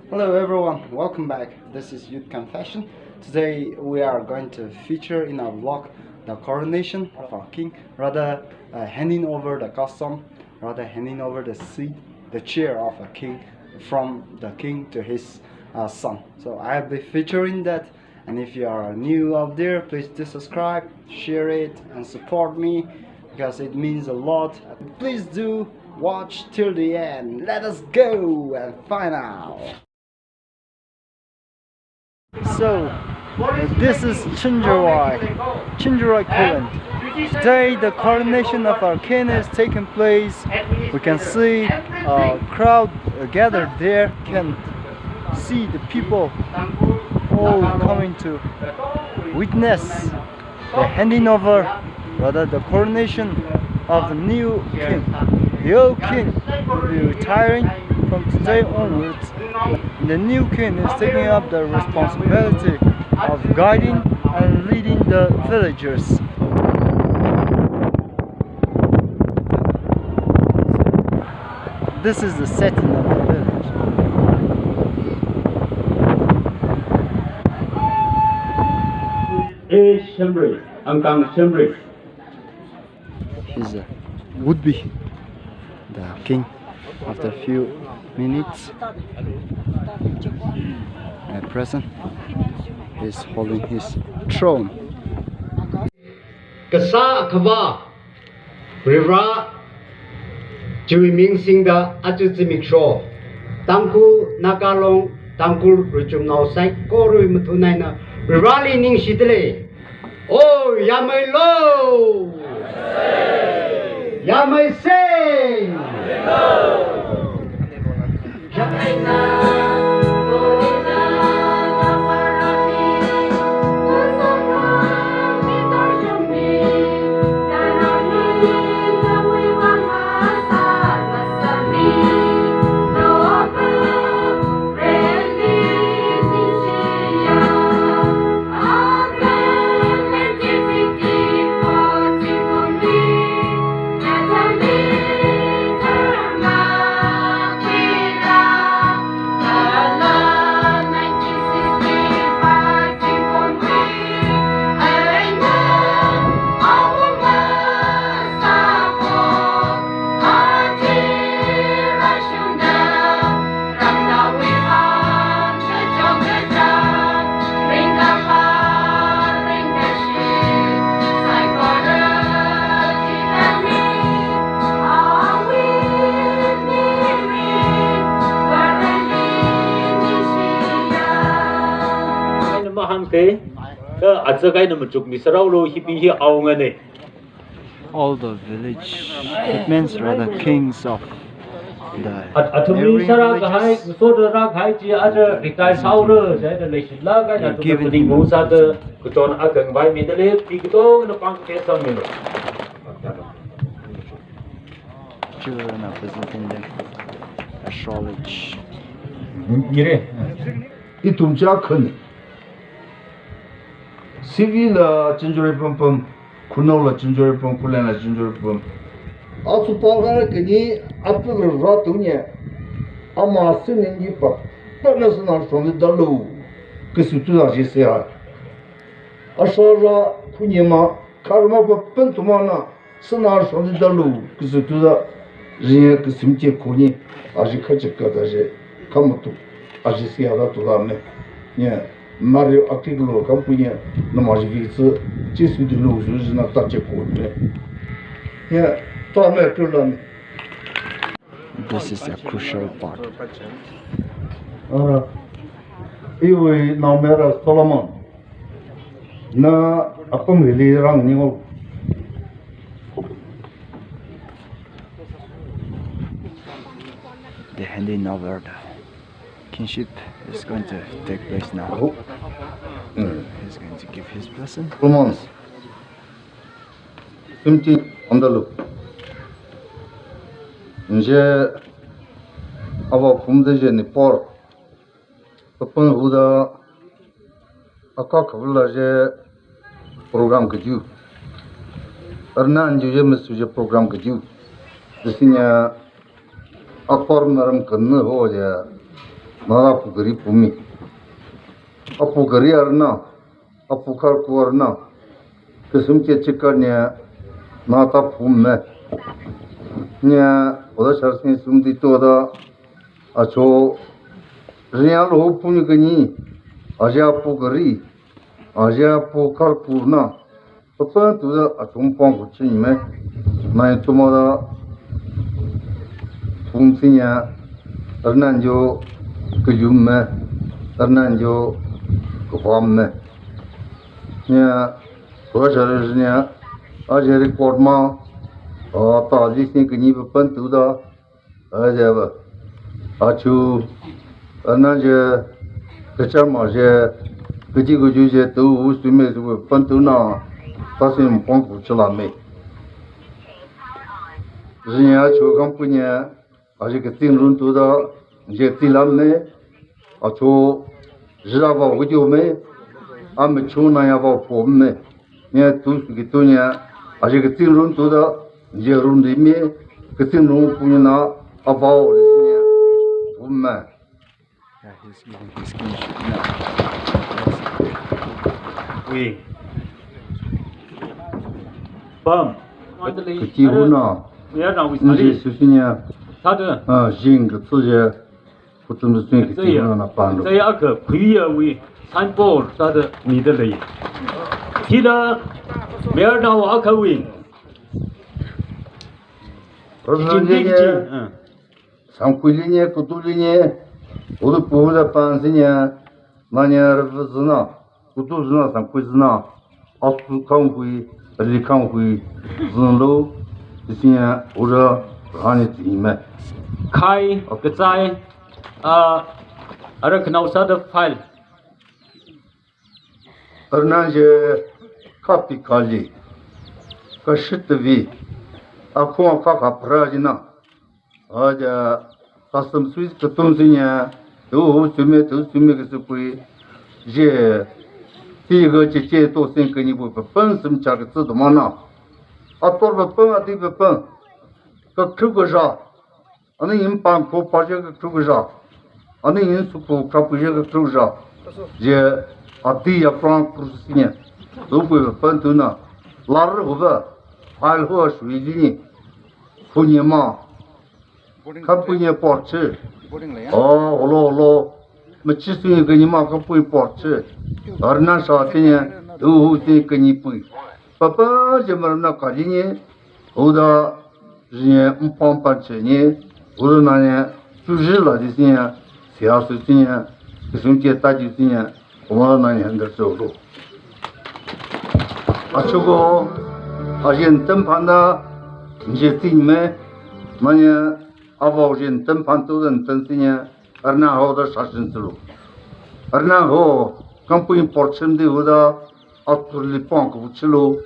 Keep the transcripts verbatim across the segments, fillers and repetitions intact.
Hello everyone, welcome back. This is Youth Confession. Today we are going to feature in our vlog the coronation of our king, rather, uh, handing over the custom, rather handing over the seat, the chair of a king from the king to his, uh, son. So I'll be featuring that. And if you are new out there, please do subscribe, share it, and support me because it means a lot. Please do watch till the end. Let us go and find out. So, this is Chinjaroi, Chinjaroi Khullen. Today, the coronation of our king is taking place. We can see a crowd, uh, gathered there. Can see the people all coming to witness the handing over, rather the coronation of the new king. The old king will be retiring from today onwards. The new king is taking up the responsibility of guiding and leading the villagers. This is the setting of the village. Eh, Shemri, Angkang Shemri. He's a would be the king. After a few minutes, at present, he's holding his throne. Kasā Akhava, Varivara chiwui ming singda aja zimiksho, Tangkhul, Naga Long, Tangkhul rachumnao saikorawui mathun eina Varivarali ningshidalei. O, yameilo! Yamei sing! Eina mahāngthei, kha aja eina machukmi saraulu, hipi hi awungana. All the village headmen, rather kings of the At-, athumli neighboring sara kahai, villages, ngasoda rākahai chi aja retire sāhaora, chieina leishilāk eina athumna given phaningungsa da kachon akha ngavaimidalei, mi katongna pāng kashang milo. Children are visiting them. Astrology. Mire. Ithum chi akhana. Sivila Chinjaroi pampam, Khunaola Chinjaroi pam, Khullenla Chinjaroi pam. Achu pāngkhanā khani apala rātungya. Ama siningki pa, pana sinā shongli dalu. Kasu tuda jisea. Ashara khunyima, kharma pa pantumana. Sinā shongli dalu, kasu tuda, ringa kasim che khoni, aji kachikada je, khamatu, aji siada tulame. Nya, Mario akiklo kampunya, namaji vitsi, Jesu dilu, jujina tache khoni. Nya, tame tulame. This is a crucial part. Ah, iwui naomara Solomon. Na apam hili rānganingo. The handing over the kingship is going to take place now. Oh. Mm. He's going to give his blessing. Come on. Simti andalu. Nje ava kumde je ni por. Apam huda aka khavula je program kaju. Arna anju je masu je program kaju. Disinya apar maram kanna ho je. nada apu gari pumi. Apu gari arna, apu kharku arna, kasum che chikar nya, nada pum me. Nya, oda sharsing sumdi to da, acho, riya lo pumi kani, aja apu gari, aja apu kharku na, Papan tuda achung pong kuching me. Nai tumada pung sinya, arnan jo kayum me, arnan jo kapam me. Nya, kua shari nya, aja record ma, a, ta ji sing kani papan tuda, Ajaba. Achu, ana je, kachama je, kaji kuju je, tu, u, sume, su, pantu na, tasim, pong, kuchila me. Zinya, achu, kampunya, aji kating run tu da, je, tilam me, achu, Jira vao video me, a me chu na ya vao pom me. Nya tu ki tu nya, aji kating run tu da, je run di me, kating run pu na, a vao di nya, pom me. Yeah, he's giving his key. We. Bam. Kati hu na. We are now with Nje Ali. Susinya. Tada. Ah, jing ka tu je. Kutum sui ki Zaya. Tina na pang lo. Zaya aka kuya wi signboard tada mida lei. Tida mayar na wa aka wi. Rasa Jing je jing je. Jing. Ah. Sangkui linye, kutu linye. Udu puhu da pang sinya. Nanya rafa zina. Kutu zina, sangkui zina, asu kangkui, ali kangkui, zin lo, isinya, ura, rani timi me. Khai, kachai, ah, ara khanao sāda file. Arnan je, kapi kali, kashitavi, akhong akha kapra jina. Aja, kasam sui katum sinya, tu hu sume, tu sume kasukui, je, ti ga che che to sing kani bu papan sum cha katsu damana. Ator papan, ati papan, kakru kaja. Ani in pang ko pa je kakru kaja. Ani in suku kapu je kakru kaja. Je, ati ya prang kru sinya. Tu bu papan tu na. Lar hu ba, hal hu sui jini. Punya ma. Kapunya porche. Oh, olo, olo. Machi sui kani ma kapunya porche. Arna sa tinya, tu hu ti kani pui. Papa je marna kali ni, uda, jinya, mpam panche ni, uda nanya, suji la di sinya, siya su sinya, kusum che ta ji sinya, Oma nani handar solo. Achuko, ajin tempan da, nje ting me, manya, avao jin tempan tu dan ten sinya, arna ho da sashin sulu. Arna ho, kampui porchim di uda, atur li pong ku chilu,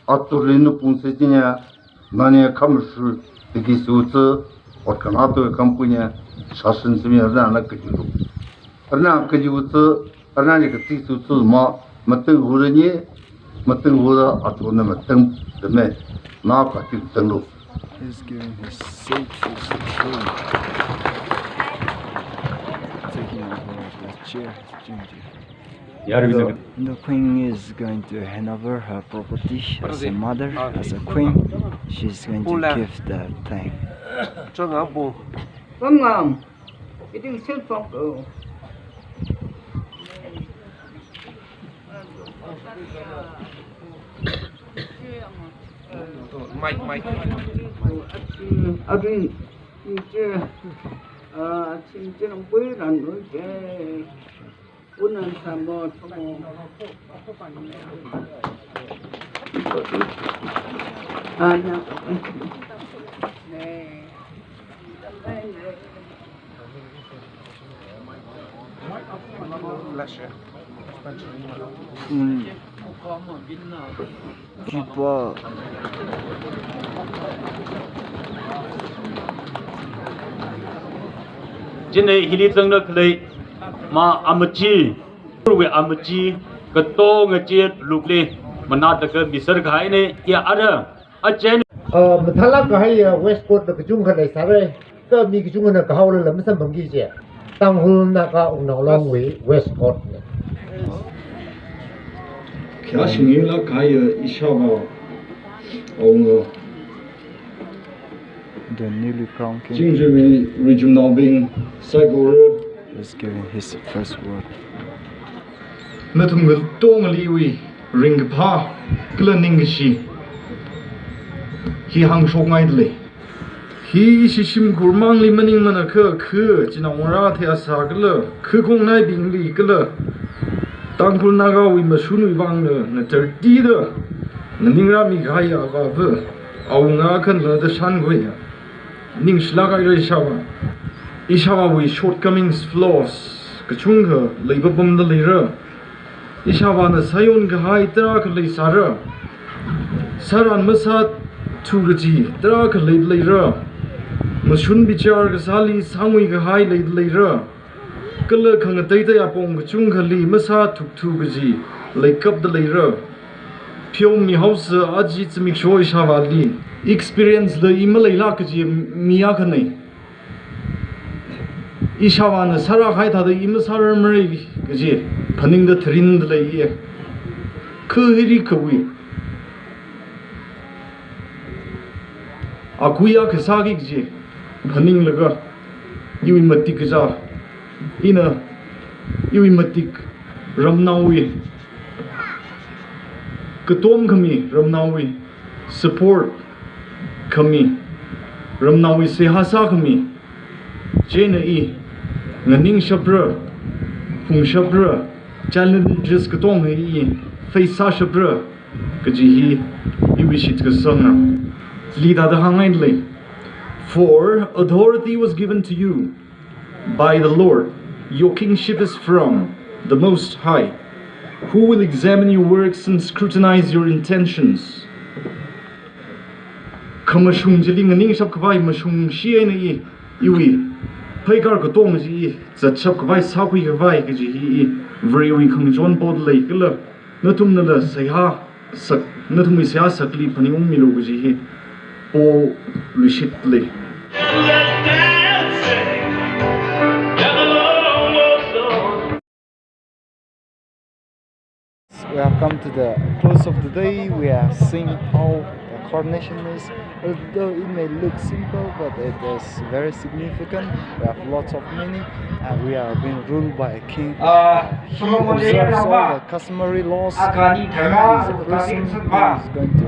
Atur li nupung se jinya, nani khamshu tiki su tsu, ot kana tu kampunya, sashin simi arna na kajilu. Arna kajilu tsu, arna ni kati su tsu ma, mating hura ni, mating hura atu na mating deme, na kati tenglu. He's giving his seat to the queen. Taking over the chair, Ginger. The, the queen is going to hand over her property as a mother, as a queen. She's going to give the thing. Changam. Eating cell phone go. Mic, mic. Atin, atin, ah, chin chin ang pui ran nu je. Unan samo, samo. Ana. Mm. Kipa. Jinei hili zangda khalei ma amachi, we amachi, katonga chi lukli, manataka misar kahaine, ya ara, achen. Ah, mathalak kahai ya waistcoat da kachungkha leisāre, kha mi kachungkhana kahaola lam samphangki je. Tangkhul Naga Wungnao Long wui waistcoat na. Kya shingi la kaya ishāvā awunga. The newly crowned king. Chingjuiwui rijumnaobing saikora. Is giving his first word. Nathum ngatongali wui ringkaphā kala ningkashi hi hāngshokngaidalei. Hi ishi shimkhur mangli maningmana kha, kha chinaongarā theiasā kala, kha khongnaibingli kala, Tangkhul Nagawui mashunwui vangna ngatartida nganingrāmi kahai avāva, awunga khanla da shankhuiya. Ningshilāk haira ishāvā. Ishāvāwui shortcomings, flaws kachungkha leipapamda leira. Ishāvāna sāyon kahai tarākha leisāra. Sāran masāthu kaji tarākha leida leira. Mashun bichar kasāli sāngui kahai leida leira. Kala khangateitei apong kachungkhali masāthukthu kaji leikapda leira. Pheomihaosa aja zimiksho ishāvāli. Experience la i maleilāk kaji mi akhana. Ishāvāna sārākahai thāda i masārarmara kaji phaningda tharinda leiya. Kha hiri khawui akui akha sāki kaji phaninglaga, iwui matik kazā, ina iwui matik ramnaowui katom khami, ramnaowui support khami, ramnaowui seihā sākhami, chieina i nganingshapra, phungshapra, challenges katonga i face sāshapra kaji hi iwui shitkasangna. Li thāda hāngngaidalei. For authority was given to you by the Lord. Your kingship is from the Most High, who will examine your works and scrutinize your intentions. Khamashung chili nganingshap khavai mashungshi eina i, iwui pheikar katonga chi i zatshap khavai, sākhui khavai kaji hi i Varewui khangachon podalei kala nathumnala seihā sak, nathumwui seihā sakli phaningungmilu kaji hi polushitlei. We have come to the close of the day. We are seeing how the coronation is. Although it may look simple, but it is very significant. We have lots of meaning, and we are being ruled by a king. He observes all the customary laws. He is a person who is going to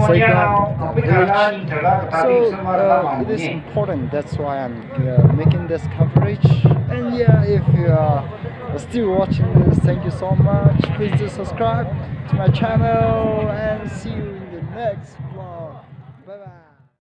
safeguard the village. So, uh, it is important. That's why I'm, uh, making this coverage. And yeah, if you are still watching this, thank you so much. Please do subscribe to my channel and see you in the next vlog. Bye bye.